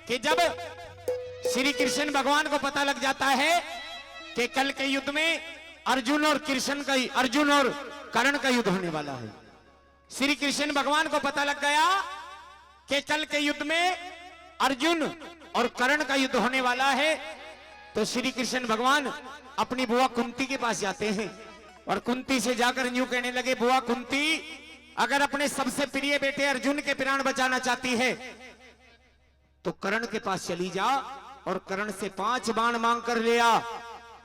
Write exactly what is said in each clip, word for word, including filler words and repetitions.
कि जब श्री कृष्ण भगवान को पता लग जाता है कि कल के युद्ध में अर्जुन और कृष्ण का ही, अर्जुन और कर्ण का युद्ध होने वाला है। श्री कृष्ण भगवान को पता लग गया कि कल के युद्ध में अर्जुन और कर्ण का युद्ध होने वाला है, तो श्री कृष्ण भगवान अपनी बुआ कुंती के पास जाते हैं और कुंती से जाकर यूं कहने लगे, "बुआ कुंती, अगर अपने सबसे प्रिय बेटे अर्जुन के प्राण बचाना चाहती है, तो कर्ण के पास चली जा और कर्ण से पांच बाण मांग कर ले आ,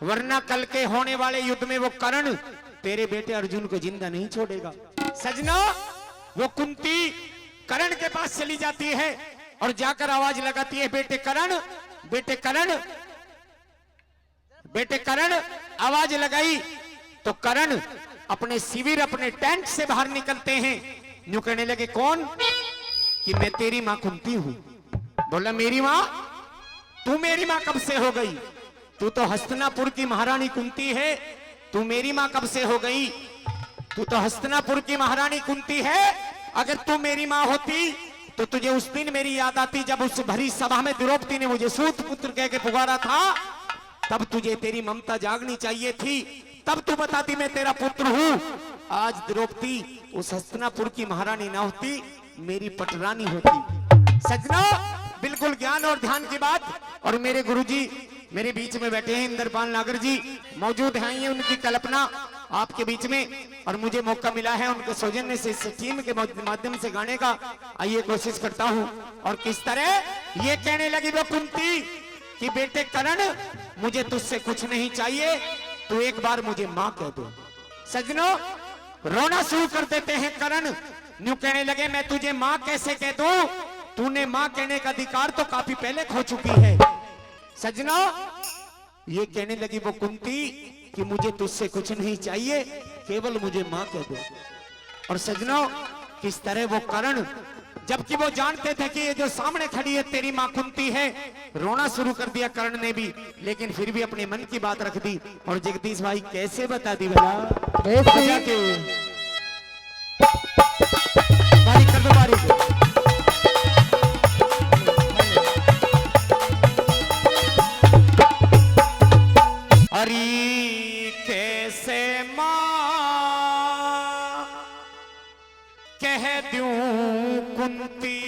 वरना कल के होने वाले युद्ध में वो कर्ण तेरे बेटे अर्जुन को जिंदा नहीं छोड़ेगा।" सजना, वो कुंती कर्ण के पास चली जाती है और जाकर आवाज लगाती है, "बेटे कर्ण, बेटे कर्ण।" बेटे कर्ण, आवाज लगाई तो कर्ण अपने शिविर, अपने टेंट से बाहर निकलते हैं। यूं कहने लगे, "कौन?" कि "मैं तेरी मां कुंती हूं।" बोला, "मेरी मां? तू मेरी मां कब से हो गई? तू तो हस्तिनापुर की महारानी कुंती है, तू मेरी मां कब से हो गई? तू तो हस्तिनापुर की महारानी कुंती है। अगर तू मेरी मां होती तो तुझे उस दिन मेरी याद आती, जब उस भरी सभा में द्रौपदी ने मुझे सूत पुत्र कह के पुकारा था।" तब तुझे तेरी ममता जागनी चाहिए थी, तब तू बताती, "मैं तेरा पुत्र हूँ।" आज द्रौपदी उस हस्तिनापुर की महारानी ना होती, मेरी पटरानी होती। सजनो, बिल्कुल ज्ञान और ध्यान की बात। और मेरे गुरुजी मेरे बीच में बैठे हैं, इंद्रपाल नागर जी मौजूद हैं, ये उनकी कल्पना आपके बीच में, और मुझे मौका मिला है उनके सौजन्य से इस टीम के माध्यम से गाने का, आइए, कोशिश करता हूँ। और किस तरह ये कहने लगी वो कुंती, कि "बेटे कर्ण, मुझे तुझसे कुछ नहीं चाहिए, तू एक बार मुझे माँ कह दे।" सजनो, रोना शुरू कर देते हैं कर्ण। न्यू कहने लगे, "मैं तुझे माँ कैसे कह दूं? तूने माँ कहने का अधिकार तो काफी पहले खो चुकी है।" सजनो, ये कहने लगी वो कुंती कि "मुझे तुझसे कुछ नहीं चाहिए, केवल मुझे माँ कह दो।" और सजनों, किस तरह वो कर्ण, जबकि वो जानते थे कि ये जो सामने खड़ी है तेरी माँ कुंती है, रोना शुरू कर दिया कर्ण ने भी, लेकिन फिर भी अपने मन की बात रख दी। और जगदीश भाई, कैसे बता दी भला? कैसे? बजा के। बारीक कर दो, बारीक। अरे कैसे माँ कह दूं कुंती,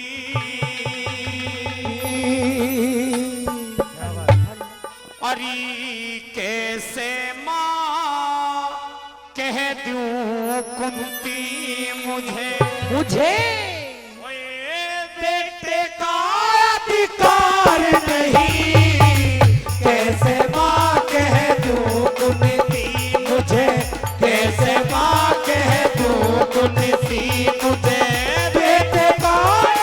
अरे कैसे माँ कह दूं कुंती मुझे, मुझे। ओए बेटे का अधिकार नहीं, कैसे माँ कह दूं कुंती मुझे, कैसे माँ कह दूं कुंती मुझे। बेटे का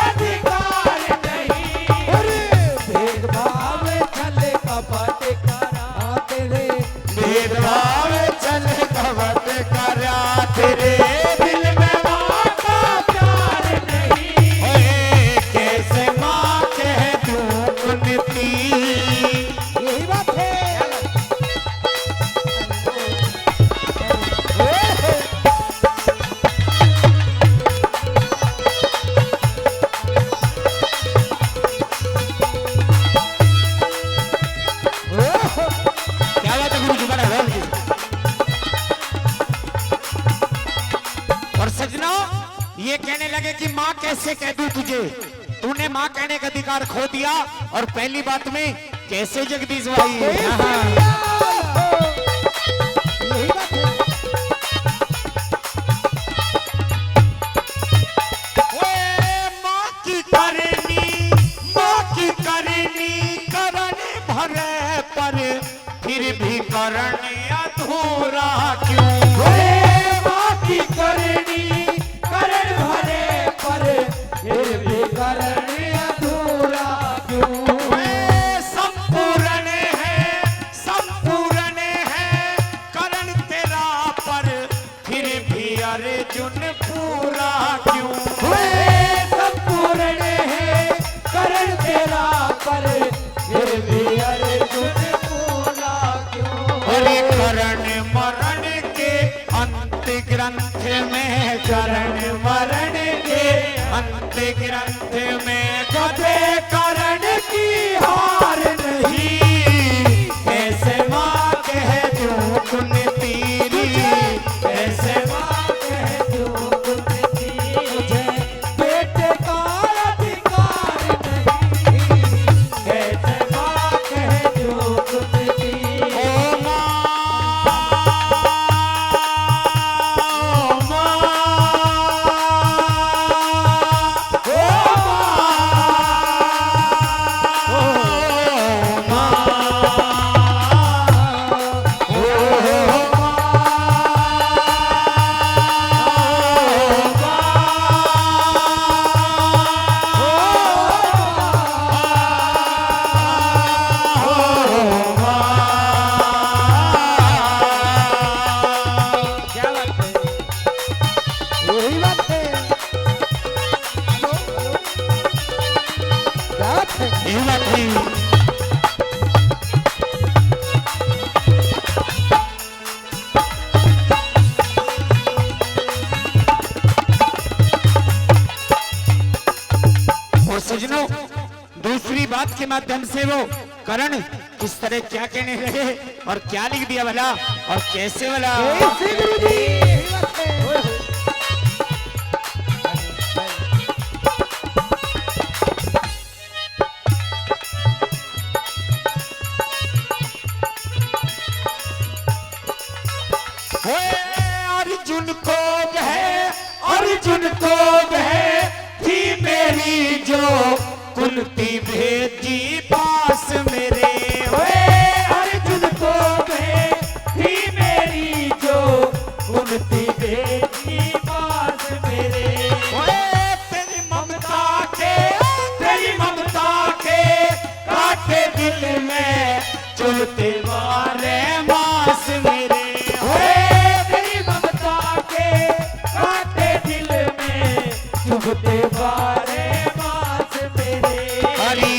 अधिकार नहीं। अरे भेदभाव छल कपट करा तेरे, भेदभाव छल कपट करा तेरे, दिल में माँ का प्यार नहीं। ओए कैसे माँ कह दूं कुंती। यही बात है। क्या बात है गुरु जी, बड़ा है जी। और सजनों, ये कहने लगे कि माँ कैसे कह दूं तुझे, तूने माँ कहने का अधिकार खो दिया। और पहली बात में कैसे जगदीश भाई? कैसे? हाँ। यही बात है। ओए माँ की करनी, माँ की करनी, करण भरे पर फिर भी करण अधूरा क्यों? ओए माँ की करनी, करण भरे पर फिर भी करण अधूरा क्यों? ओए संपूर्ण है, संपूर्ण है करण तेरा, पर फिर भी अर्जुन पूरा क्यों? ओए संपूर्ण है करण तेरा, पर फिर भी अर्जुन पूरा क्यों? अरे करण मरण के अंत ग्रंथ में, करण मरण के अंत ग्रंथ में कदे करण की यही बात है। और सजनों, दूसरी बात के माध्यम से वो करण किस तरह क्या कहने लगे और क्या लिख दिया भला और कैसे भला। कैसे गुरु जी? ओए अर्जुन को वह, अर्जुन को वह थी मेरी जो कुंती भेजी पास मेरे। ओए अर्जुन को वह थी मेरी जो कुंती भेजी पास मेरे। ओए तेरी ममता के, तेरी ममता के काटे दिल में चुभते मारे मास मेरे। ओए तेरी ममता के काटे दिल में चुभते मारे मास मेरे। अरे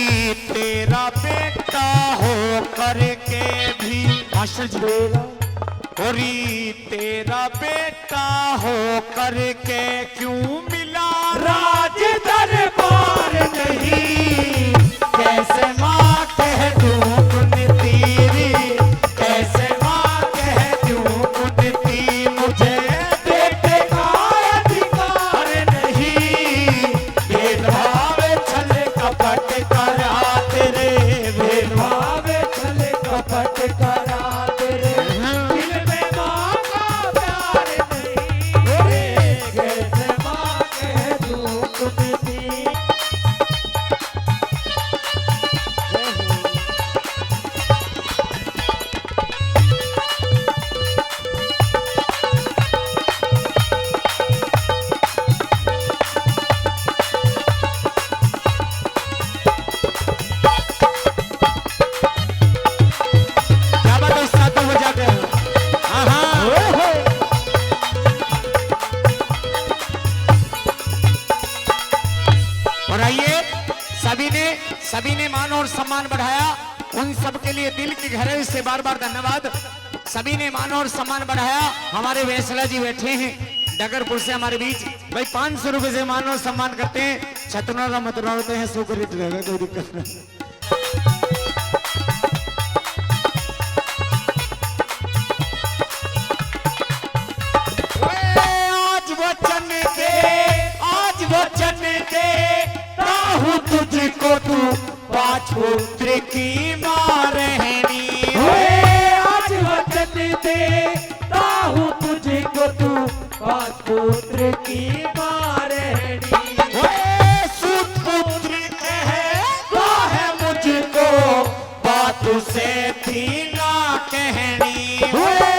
तेरा बेटा हो करके भी मास्टर जी, तेरा, अरे तेरा बेटा हो करके क्यों मिला राज दरबार नहीं? कैसे माँ कह दूँ कुंती, कैसे माँ कह दूँ कुंती, मुझे बेटे का अधिकार नहीं। भेदभाव छल कपट करा तेरे, भेदभाव छल कपट करा तेरे, दिल में माँ का प्यार नहीं। कैसे माँ कह दूँ कुंती। क्या बात है उस्ताद, दो बजा के। हाँ, हाँ। ओए होए। और आइए, सभी ने, सभी ने मान और सम्मान बढ़ाया, उन सब के लिए दिल की गहराई से बार बार धन्यवाद। सभी ने मान और सम्मान बढ़ाया। हमारे वैसला जी बैठे हैं डगरपुर से हमारे बीच। भाई, पाँच सौ रुपए से मान और सम्मान करते हैं। छतरौरा मतरौरा होते हैं, सो करित रहेगा, कोई दिक्कत नहीं। ओए, आज वचन दे, आज वचन दे, ताहू तुझको तू पांच पुत्र की माँ रहनी। ओए, आज वचन दे, ताहू तुझको तू पांच पुत्र की माँ रहनी। ओए, सूत पुत्र कहता है मुझको, बात उसे थी ना कहनी। ओए,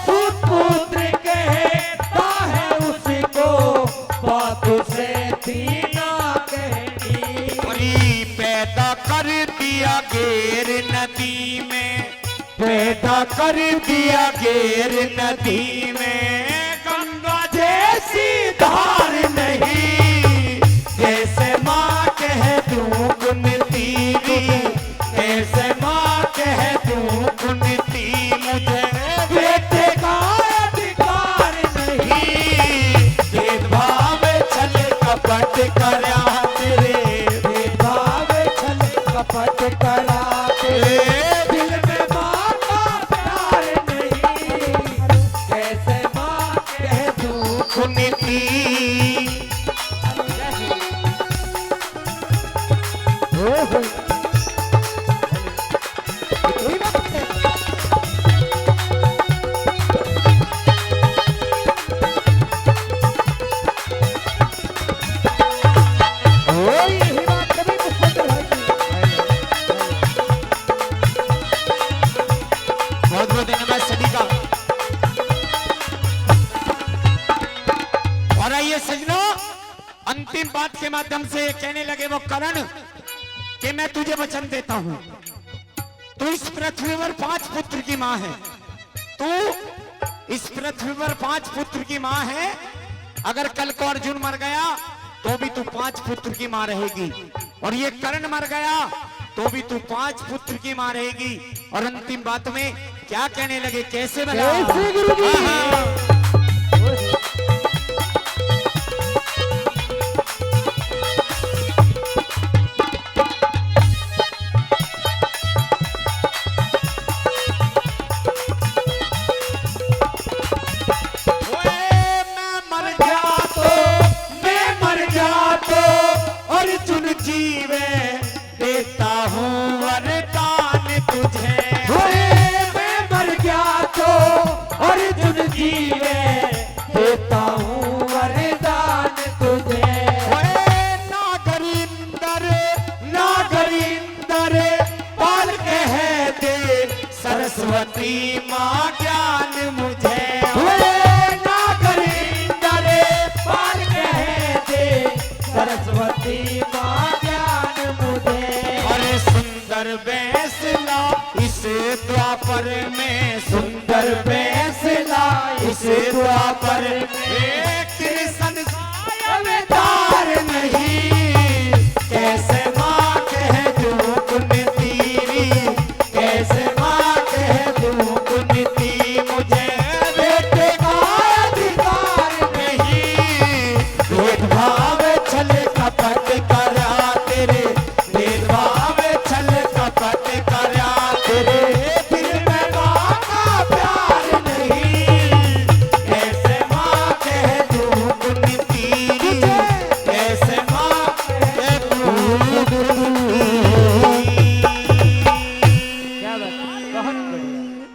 सूत पुत्र कहता है उसको, बात उसे थी ना कहनी। अरे पैदा कर दिया गेर नदी में, पैदा कर दिया गेर नदी में, गंगा जैसी धार नहीं। कैसे माँ कह दूँ कुंती, कैसे माँ कह दूँ कुंती, मुझे बेटे का अधिकार नहीं। भेदभाव छल कपट करया तेरे, भेदभाव छल कपट करा तेरे, दिल में माँ का प्यार नहीं। कैसे माँ कह दूँ कुंती। ओहो। बहुत बहुत धन्यवाद सभी का। और आइए सजनों, अंतिम बात के माध्यम से ये कहने लगे वो करण कि मैं तुझे वचन देता हूं, तू इस पृथ्वी पर पांच पुत्र की मां है, तू इस पृथ्वी पर पांच पुत्र की मां है। अगर कल को अर्जुन मर गया तो भी तू पांच पुत्र की मां रहेगी। और ये कर्ण मर गया तो भी तू पांच पुत्र की माँ रहेगी। और अंतिम बात में क्या कहने लगे, कैसे भला? कैसे गुरु जी? हाँ, हाँ। ओए, मैं मर गया तो, मैं मर गया तो अर्जुन जीवे, देता हूँ वरदान तुझे। ओए, मैं मर गया तो अर्जुन जीवे, देता हूँ वरदान तुझे। ओए, नागर इंदर, नागर इंदर, पाल कह दे सरस्वती माँ ज्ञान मुझे। ओए, नागर इंदर, पाल कह दे सरस्वती माँ ज्ञान मुझे। अरे सुंदर बैसला इस द्वापर में, सुंदर बैसला इस द्वापर में, कृष्ण सायं